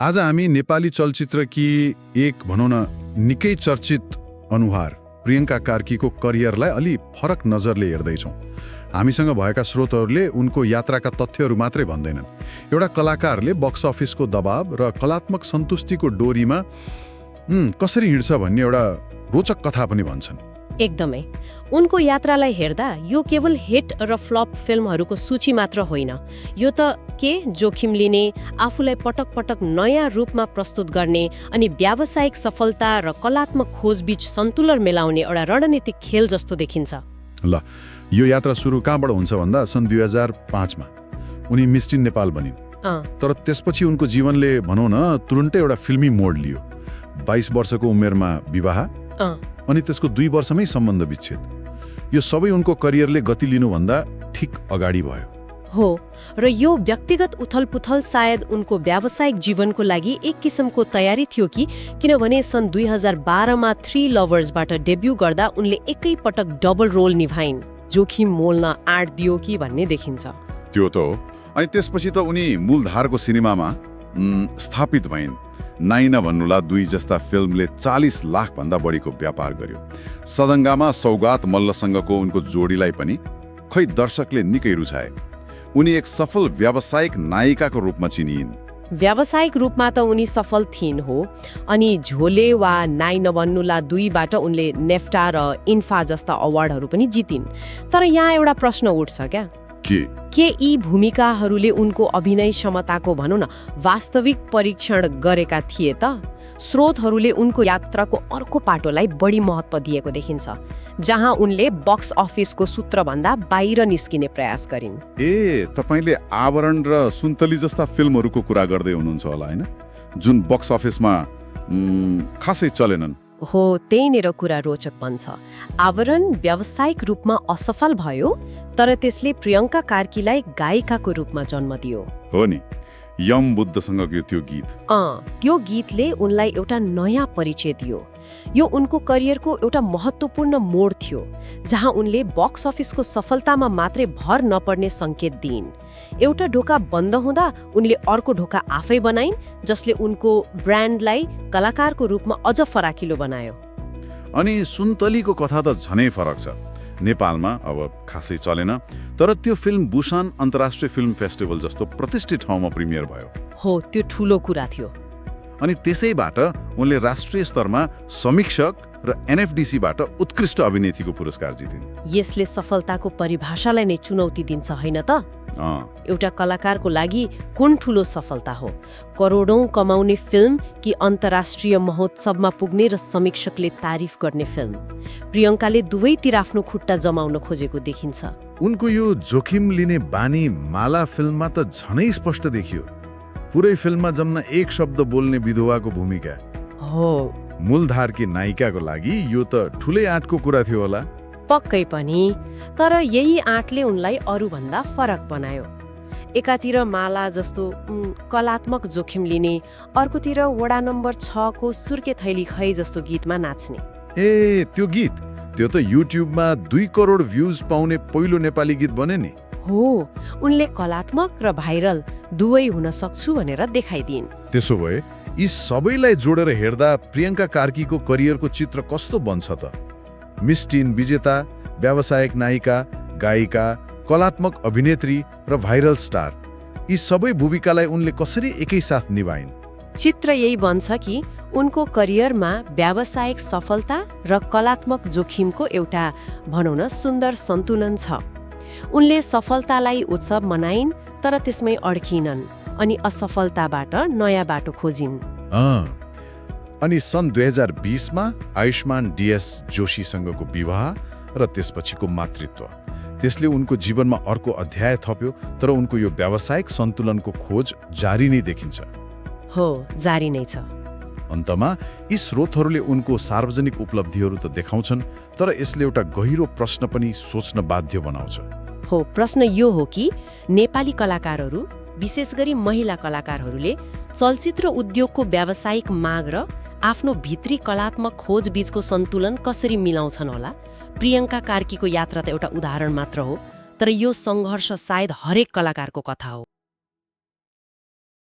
आज हामी नेपाली चलचित्रकी एक भनौँ न निकै चर्चित अनुहार प्रियङ्का कार्कीको करियरलाई अलि फरक नजरले हेर्दैछौँ। हामीसँग भएका स्रोतहरूले उनको यात्राका तथ्यहरू मात्रै भन्दैनन्। एउटा कलाकारले बक्स अफिसको दबाव र कलात्मक सन्तुष्टिको डोरीमा कसरी हिँड्छ भन्ने एउटा रोचक कथा पनि भन्छन्। एकदमै। उनको यात्रालाई हेर्दा यो केवल हिट र फ्लप फिल्महरूको सूची मात्र होइन, यो त जोखिम लिने, आफूलाई पटक पटक नयाँ रूपमा प्रस्तुत गर्ने अनि व्यावसायिक सफलता र कलात्मक खोजबीच सन्तुलन मिलाउने एउटा रणनीतिक खेल जस्तो देखिन्छ। ल, यो यात्रा सुरु कहाँबाट हुन्छ भन्दा सन् 2005 मा उनी मिस टिन नेपाल बनिन्। तर त्यसपछि उनको जीवनले भनौँ न तुरुन्तै एउटा फिल्मी मोड लियो। 22 वर्षको उमेरमा विवाह अनि त्यसको 2 वर्षमै सम्बन्ध विच्छेद। यो सबै उनको करियरले गति लिनुभन्दा ठिक अगाडि भयो। हो, र यो व्यक्तिगत उथलपुथल सायद उनको व्यावसायिक जीवनको लागि एक किसिमको तयारी थियो कि किनभने सन् 2012 मा 3 लभर्सबाट डेब्यू गर्दा उनले एकै पटक डबल रोल निभाइन्। जोखिम मोल्न आँट दियो कि भन्ने देखिन्छ। त्यो त हो। अनि त्यसपछि त उनी मूलधारको सिनेमामा स्थापित भइन्। नाइना भन्नुला 2 जस्ता फिल्मले 40 लाख भन्दा बढीको व्यापार गर्यो। सदङ्गामा सौगात मल्लसँगको उनको जोडीलाई पनि खै दर्शकले निकै रुचाए। उनी एक सफल व्यावसायिक नायिकाको रूपमा चिनिइन्। व्यावसायिक रूपमा त उनी सफल थिइन् हो, अनि झोले वा नाइना भन्नुला 2 बाट उनले नेफ्टा र इन्फा जस्ता अवार्डहरू पनि जितिन्। तर यहाँ एउटा प्रश्न उठ्छ क्या, के यी भूमिकाहरूले उनको अभिनय क्षमताको भनौँ न वास्तविक परीक्षण गरेका थिए त? स्रोतहरूले उनको यात्राको अर्को पाटोलाई बढी महत्त्व दिएको देखिन्छ, जहाँ उनले बक्स अफिसको सूत्रभन्दा बाहिर निस्किने प्रयास गरिन्। तपाईले आवरण र सुन्तली जस्ता फिल्महरूको कुरा गर्दै हुनुहुन्छ होला हैन, जुन बक्स अफिसमा खासै चलेनन्। हो, त्यहीँनिर कुरा रोचक बन्छ। आवरण व्यावसायिक रूपमा असफल भयो, तर त्यसले प्रियङ्का कार्कीलाई गायिकाको रूपमा जन्म दियो। हो नि, यम बुद्धसँगको त्यो गीत। त्यो गीतले उनलाई एउटा नयाँ परिचय दियो। यो उनको करियरको एउटा महत्त्वपूर्ण मोड थियो, जहाँ उनले बक्स अफिसको सफलतामा मात्रै भर नपर्ने सङ्केत दिइन्। एउटा ढोका बन्द हुँदा उनले अर्को ढोका आफै बनाइन्, जसले उनको ब्रान्डलाई कलाकारको रूपमा अझ फराकिलो बनायो। अनि सुन्तलीको कथा त झनै फरक छ। नेपालमा अब खासै चलेन, तर त्यो फिल्म बुसान अन्तर्राष्ट्रिय फिल्म फेस्टिभल जस्तो प्रतिष्ठित ठाउँमा प्रिमियर भयो। हो, त्यो ठूलो कुरा थियो। अनि त्यसैबाट उनले राष्ट्रिय स्तरमा समीक्षक र एनएफडीसीबाट उत्कृष्ट अभिनेत्रीको पुरस्कार जितिन्। यसले सफलताको परिभाषालाई नै चुनौती दिन्छ होइन त? एउटा कलाकारको लागि कुन ठूलो सफलता हो? करोडौं कमाउने फिल्म कि अन्तर्राष्ट्रिय महोत्सवमा पुग्ने र समीक्षकले तारिफ गर्ने फिल्म? प्रियङ्काले दुवैतिर आफ्नो खुट्टा जमाउन खोजेको देखिन्छ। उनको यो जोखिम लिने बानी माला फिल्ममा त झनै स्पष्ट देखियो। पुरै फिल्ममा जम्मा एक शब्द बोल्ने विधवाको भूमिका हो। मूलधारकी नायिकाको लागि यो त ठुलै आँटको कुरा थियो होला। पक्कै पनि, तर यही आँटले उनलाई अरूभन्दा फरक बनायो। एकातिर माला जस्तो कलात्मक जोखिम लिने, अर्कोतिर वडा नम्बर 6 को सुर्के थैली खै जस्तो गीतमा नाच्ने। त्यो गीत त्यो त युट्युबमा 2 करोड भ्युज पाउने पहिलो नेपाली गीत बने नि। हो, उनले कलात्मक र भाइरल दुवै हुन सक्छु भनेर देखाइदिइन्। त्यसो भए यी सबैलाई जोडेर हेर्दा प्रियङ्का कार्कीको करियरको चित्र कस्तो बन्छ त? मिस टिन विजेता, व्यावसायिक नायिका, गायिका, कलात्मक अभिनेत्री र भाइरल स्टार, यी सबै भूमिकालाई उनले कसरी एकैसाथ निभाइन्? चित्र यही बन्छ कि उनको करियरमा व्यावसायिक सफलता र कलात्मक जोखिमको एउटा भनौँ न सुन्दर सन्तुलन छ। उनले सफलतालाई उत्सव मनाइन्, तर त्यसमै अड्किनन् अनि असफलताबाट नयाँ बाटो खोजिन्। अनि सन् 2020 मा आयुष्मान डीएस जोशीसँगको विवाह र त्यसपछिको मातृत्व, त्यसले उनको जीवनमा अर्को अध्याय थप्यो। तर उनको यो व्यावसायिक सन्तुलनको खोज जारी नै देखिन्छ। हो, जारी नै छ। अन्तमा यी स्रोतहरूले उनको सार्वजनिक उपलब्धिहरू त देखाउँछन्, तर यसले एउटा गहिरो प्रश्न पनि सोच्न बाध्य बनाउँछ। हो, प्रश्न यो हो कि नेपाली कलाकारहरू, विशेष गरी महिला कलाकारहरूले चलचित्र उद्योगको व्यावसायिक माग र आफ्नो भित्री कलात्मक खोज बीचको सन्तुलन कसरी मिलाउँछन् होला? प्रियङ्का कार्कीको यात्रा त एउटा उदाहरण मात्र हो, तर यो सङ्घर्ष सायद हरेक कलाकारको कथा हो।